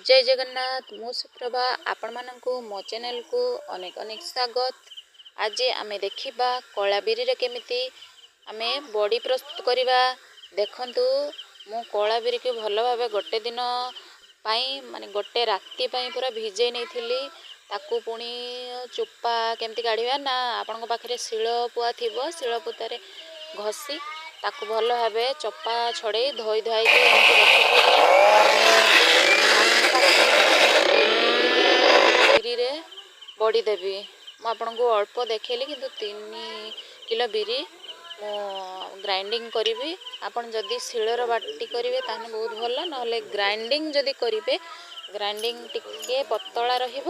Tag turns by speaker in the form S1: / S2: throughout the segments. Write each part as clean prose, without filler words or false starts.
S1: ଜୟ ଜଗନ୍ନାଥ, ମୁଁ ସୁପ୍ରଭା। ଆପଣମାନଙ୍କୁ ମୋ ଚ୍ୟାନେଲକୁ ଅନେକ ଅନେକ ସ୍ୱାଗତ। ଆଜି ଆମେ ଦେଖିବା କଳା ବିରିରେ କେମିତି ଆମେ ବଡ଼ି ପ୍ରସ୍ତୁତ କରିବା। ଦେଖନ୍ତୁ, ମୁଁ କଳା ବିରିକୁ ଭଲ ଭାବେ ଗୋଟେ ଦିନ ପାଇଁ, ମାନେ ଗୋଟେ ରାତି ପାଇଁ ପୁରା ଭିଜେଇ ନେଇଥିଲି। ତାକୁ ପୁଣି ଚୋପା କେମିତି କାଢ଼ିବା ନା, ଆପଣଙ୍କ ପାଖରେ ଶିଳ ପୁଆ ଥିବ, ଶିଳ ପୁତାରେ ଘଷି ତାକୁ ଭଲ ଭାବେ ଚୋପା ଛଡ଼େଇ ଧୋଇ ଧୁଆଇକି ଏମିତି ରଖିଥିବେ। ବିରିରେ ବଡ଼ି ଦେବି। ମୁଁ ଆପଣଙ୍କୁ ଅଳ୍ପ ଦେଖେଇଲି, କିନ୍ତୁ 3 କିଲୋ ବିରି ମୁଁ ଗ୍ରାଇଣ୍ଡିଙ୍ଗ କରିବି। ଆପଣ ଯଦି ଶିଳର ବାଟି କରିବେ ତାହେଲେ ବହୁତ ଭଲ, ନହେଲେ ଗ୍ରାଇଣ୍ଡିଙ୍ଗ ଯଦି କରିବେ, ଗ୍ରାଇଣ୍ଡିଙ୍ଗ ଟିକେ ପତଳା ରହିବ।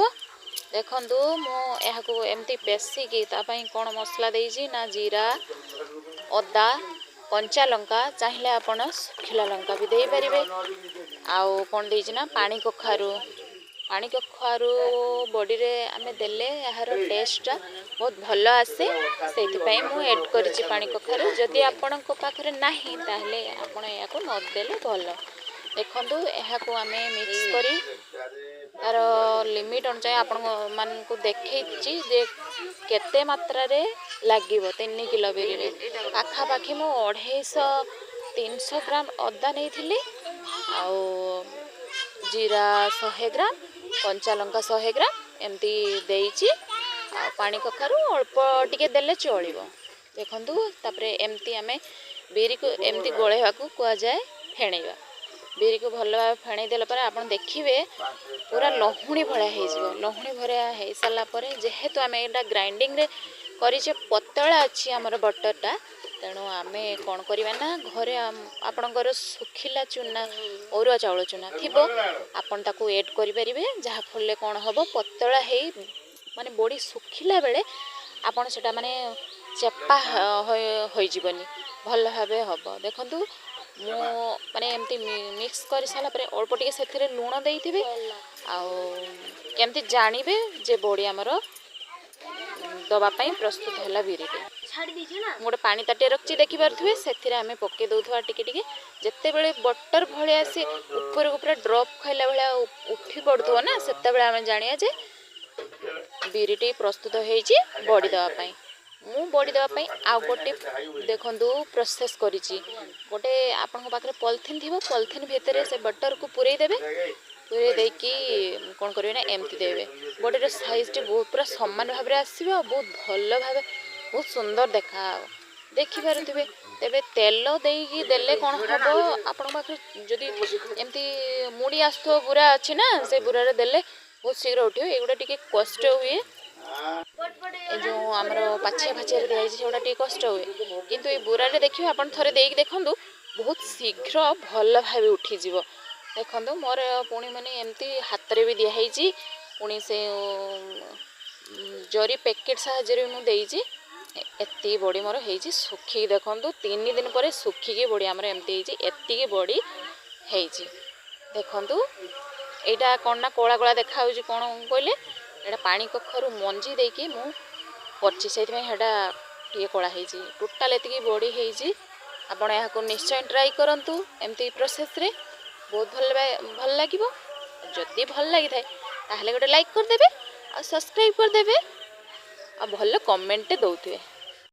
S1: ଦେଖନ୍ତୁ, ମୁଁ ଏହାକୁ ଏମିତି ପେଶିକି ତା ପାଇଁ କ'ଣ ମସଲା ଦେଇଛି ନା, ଜିରା, ଅଦା, କଞ୍ଚା ଲଙ୍କା, ଚାହିଁଲେ ଆପଣ ଶୁଖିଲା ଲଙ୍କା ବି ଦେଇପାରିବେ। ଆଉ କ'ଣ ଦେଇଛି ନା, ପାଣି କଖାରୁ। ପାଣି କଖାରୁ ବଡ଼ିରେ ଆମେ ଦେଲେ ଏହାର ଟେଷ୍ଟଟା ବହୁତ ଭଲ ଆସେ, ସେଇଥିପାଇଁ ମୁଁ ଏଡ଼୍ କରିଛି ପାଣି କଖାରୁ। ଯଦି ଆପଣଙ୍କ ପାଖରେ ନାହିଁ, ତାହେଲେ ଆପଣ ଏହାକୁ ନଦେଲେ ଭଲ। ଦେଖନ୍ତୁ, ଏହାକୁ ଆମେ ମିକ୍ସ କରି ତାର ଲିମିଟ୍ ଅନୁଯାୟୀ ଆପଣଙ୍କ ମାନଙ୍କୁ ଦେଖେଇଛି ଯେ କେତେ ମାତ୍ରାରେ ଲାଗିବ। 3 କିଲୋ ବିରିରେ ପାଖାପାଖି ମୁଁ 250-300 ଗ୍ରାମ ଅଦା ନେଇଥିଲି, ଆଉ ଜିରା 100 ଗ୍ରାମ, କଞ୍ଚା ଲଙ୍କା 100 ଗ୍ରାମ ଏମିତି ଦେଇଛି। ଆଉ ପାଣି କଖାରୁ ଅଳ୍ପ ଟିକେ ଦେଲେ ଚଳିବ। ଦେଖନ୍ତୁ, ତାପରେ ଏମିତି ଆମେ ବିରିକୁ ଏମିତି ଗୋଳେଇବାକୁ କୁହାଯାଏ ଫେଣେଇବା। ବିରିକୁ ଭଲ ଭାବେ ଫେଣେଇ ଦେଲା ପରେ ଆପଣ ଦେଖିବେ ପୁରା ଲହୁଣୀ ଭଳିଆ ହେଇଯିବ। ଲହୁଣୀ ଭଳିଆ ହେଇସାରିଲା ପରେ, ଯେହେତୁ ଆମେ ଏଇଟା ଗ୍ରାଇଣ୍ଡିଙ୍ଗରେ କରିଛେ, ପତଳା ଅଛି ଆମର ବଟରଟା, ତେଣୁ ଆମେ କ'ଣ କରିବା ନା, ଘରେ ଆପଣଙ୍କର ଶୁଖିଲା ଚୁନା, ଅରୁଆ ଚାଉଳ ଚୁନା ଥିବ, ଆପଣ ତାକୁ ଏଡ଼୍ କରିପାରିବେ। ଯାହାଫଳରେ କ'ଣ ହେବ, ପତଳା ହେଇ ମାନେ ବଡ଼ି ଶୁଖିଲା ବେଳେ ଆପଣ ସେଇଟା ମାନେ ଚେପା ହୋଇଯିବନି, ଭଲ ଭାବେ ହେବ। ଦେଖନ୍ତୁ, ମୁଁ ମାନେ ଏମିତି ମିକ୍ସ କରିସାରିଲା ପରେ ଅଳ୍ପ ଟିକେ ସେଥିରେ ଲୁଣ ଦେଇଥିବେ। ଆଉ କେମିତି ଜାଣିବେ ଯେ ବଡ଼ି ଆମର ଦେବା ପାଇଁ ପ୍ରସ୍ତୁତ ହେଲା ବିରିରେ? ମୁଁ ଗୋଟେ ପାଣି ତାଟିଆ ରଖିଛି, ଦେଖିପାରୁଥିବେ, ସେଥିରେ ଆମେ ପକାଇ ଦେଉଥିବା ଟିକେ ଟିକେ। ଯେତେବେଳେ ବଟର୍ ଭଳିଆ ଆସି ଉପରକୁ ପୁରା ଡ୍ରପ୍ ଖାଇଲା ଭଳିଆ ଉଠି ପଡ଼ୁଥିବ ନା, ସେତେବେଳେ ଆମେ ଜାଣିବା ଯେ ବିରିଟି ପ୍ରସ୍ତୁତ ହେଇଛି ବଡ଼ି ଦେବା ପାଇଁ। ମୁଁ ବଡ଼ି ଦେବା ପାଇଁ ଆଉ ଗୋଟେ ଦେଖନ୍ତୁ ପ୍ରୋସେସ୍ କରିଛି। ଗୋଟେ ଆପଣଙ୍କ ପାଖରେ ପଲିଥିନ୍ ଥିବ, ପଲିଥିନ୍ ଭିତରେ ସେ ବଟର୍କୁ ପୂରେଇ ଦେବେ। ପୂରେଇ ଦେଇକି କ'ଣ କରିବେ ନା, ଏମିତି ଦେବେ। ବଡ଼ିର ସାଇଜ୍ଟି ବହୁତ ପୁରା ସମାନ ଭାବରେ ଆସିବ ଆଉ ବହୁତ ଭଲ ଭାବେ ବହୁତ ସୁନ୍ଦର ଦେଖାହେବ, ଦେଖିପାରୁଥିବେ। ତେବେ ତେଲ ଦେଇକି ଦେଲେ କ'ଣ ହେବ, ଆପଣଙ୍କ ପାଖରେ ଯଦି ଏମିତି ମୁଡ଼ି ଆସୁଥିବ, ବୁରା ଅଛି ନା, ସେ ବୁରାରେ ଦେଲେ ବହୁତ ଶୀଘ୍ର ଉଠିବ। ଏଗୁଡ଼ା ଟିକେ କଷ୍ଟ ହୁଏ। ଏ ଯେଉଁ ଆମର ପାଛିଆ ଫାଛିଆରେ ଦିଆଯାଇଛି, ସେଗୁଡ଼ା ଟିକେ କଷ୍ଟ ହୁଏ। କିନ୍ତୁ ଏଇ ବୁରାରେ ଦେଖିବେ, ଆପଣ ଥରେ ଦେଇକି ଦେଖନ୍ତୁ, ବହୁତ ଶୀଘ୍ର ଭଲ ଭାବେ ଉଠିଯିବ। ଦେଖନ୍ତୁ, ମୋର ପୁଣି ମାନେ ଏମିତି ହାତରେ ବି ଦିଆହେଇଛି, ପୁଣି ସେ ଜରି ପ୍ୟାକେଟ୍ ସାହାଯ୍ୟରେ ବି ମୁଁ ଦେଇଛି। ଏତିକି ବଡ଼ି ମୋର ହେଇଛି ଶୁଖିକି। ଦେଖନ୍ତୁ, 3 ଦିନ ପରେ ଶୁଖିକି ବଡ଼ି ଆମର ଏମିତି ହେଇଛି, ଏତିକି ବଡ଼ି ହେଇଛି। ଦେଖନ୍ତୁ, ଏଇଟା କ'ଣ ନା କଳା କଳା ଦେଖାହେଉଛି କ'ଣ କହିଲେ, ଏଇଟା ପାଣି କଖାରୁ ମଞ୍ଜି ଦେଇକି ମୁଁ କରିଛି, ସେଇଥିପାଇଁ ସେଇଟା ଟିକେ କଳା ହେଇଛି। ଟୋଟାଲ୍ ଏତିକି ବଡ଼ି ହେଇଛି। ଆପଣ ଏହାକୁ ନିଶ୍ଚୟ ଟ୍ରାଏ କରନ୍ତୁ ଏମିତି ପ୍ରୋସେସ୍ରେ, ବହୁତ ଭଲ ଭଲ ଲାଗିବ। ଯଦି ଭଲ ଲାଗିଥାଏ, ତାହେଲେ ଗୋଟେ ଲାଇକ୍ କରିଦେବେ ଆଉ ସବସ୍କ୍ରାଇବ୍ କରିଦେବେ ଆଉ ଭଲ କମେଣ୍ଟଟେ ଦେଉଥିବେ।